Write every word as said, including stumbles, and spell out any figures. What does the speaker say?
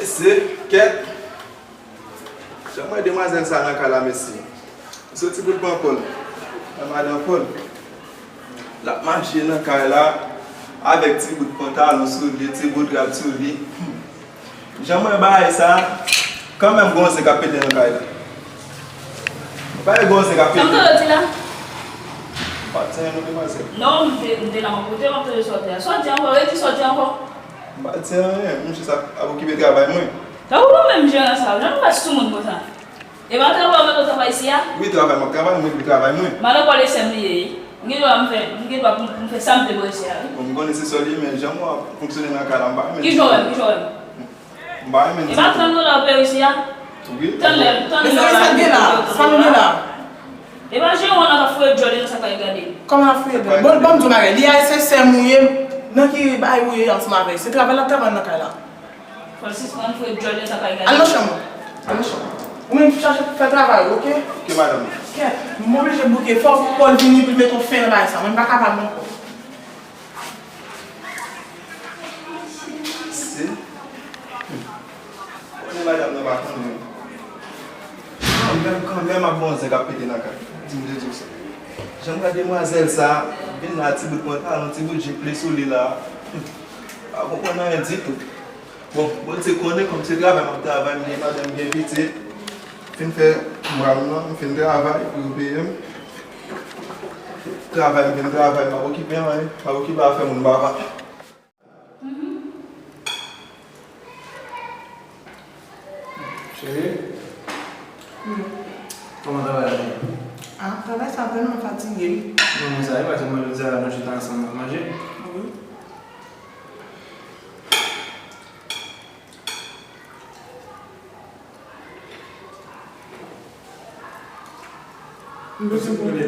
Mesye, kèt. Jan m wè demwazèl sa nan kay la, mesye. Li soti bout pran kò l. Nan madan kò l. L ap mache nan kay la avèk ti bout pantalon sou li, ti bout rad sou li. Jan m wè bagay sa, kanmenm gon zen k ap pete nan kay la. Bagay gon zen k ap pete. Sa m tande w di la? M pa t di anyen non, demwazèl. Non, m te, m te la m ap koute, m ap tande sa w di a. Sa w di ankò, redi sa w di ankò. M pa di anyen, m jis ap, ap okipe travay mwen. Tankou ou menm jeran sa, jan nou fè sou moun konsa? E pa travay ou mete w travay isi a? Wi, travay m ap travay, mwen wi, travay mwen. Madan Pòl e sè m li ye. M gen dwa m fè, m gen dwa pou m, pou m fè sa m vle bò isi a, wi. Bon, m konnen se sè w li ye, men jan mwen ap fonksyone nan kay la, m pa renmen. Ki jan w wè m, ki jan w wè m? M pa renmen ditou. E pa trant dola w peye isi a? Wi. Tann lè, tann lè. Mezanmi, sa n gen la? Sa n gen la? E pa jeran w nan k ap fouye djòl li nan sa k pa regade l. Kòman l ap fouye djòl? Bon, ban m di w bagay. Li a se sè m ou ye, nan ki bagay ou ye ansanm avè l? Se travay l ap travay nan kay la. Fò l sispann fouye djòl li nan sa k pa regade l. Al nan chanm ou. Al nan chanm ou. Ou menm chache fè travay ou, oke? Oke, madanm. Kèt, m oblije bouke. Fò Pòl vini pou l mete yon fen nan bagay sa. Mwen m pa kapab ankò. Se. Konnen madanm nan pa konnen. Kanmenm, kanmenm ap gon zen k ap pete nan kay. Di m te di w sa. Jan m wè demwazèl sa, vin la, ti bout pantalon, ti bout jip li sou li la. Pa konprann anyen ditou. Bon, Bondye konnen kòm se travay m ap travay, m gen madanm, m gen pitit. Fin fè mwa m nan, m fin travay pou yo peye m. Travay, m vin travay, m ap okipe anyen, m ap okipe afè moun papa. Cheri, kòman travay la ye? Ah, travay sa tèlman fatige. Non, men sa e pa sèlman jodi a la nou chita ansanm n ap manje. Wi. M bezwen pran,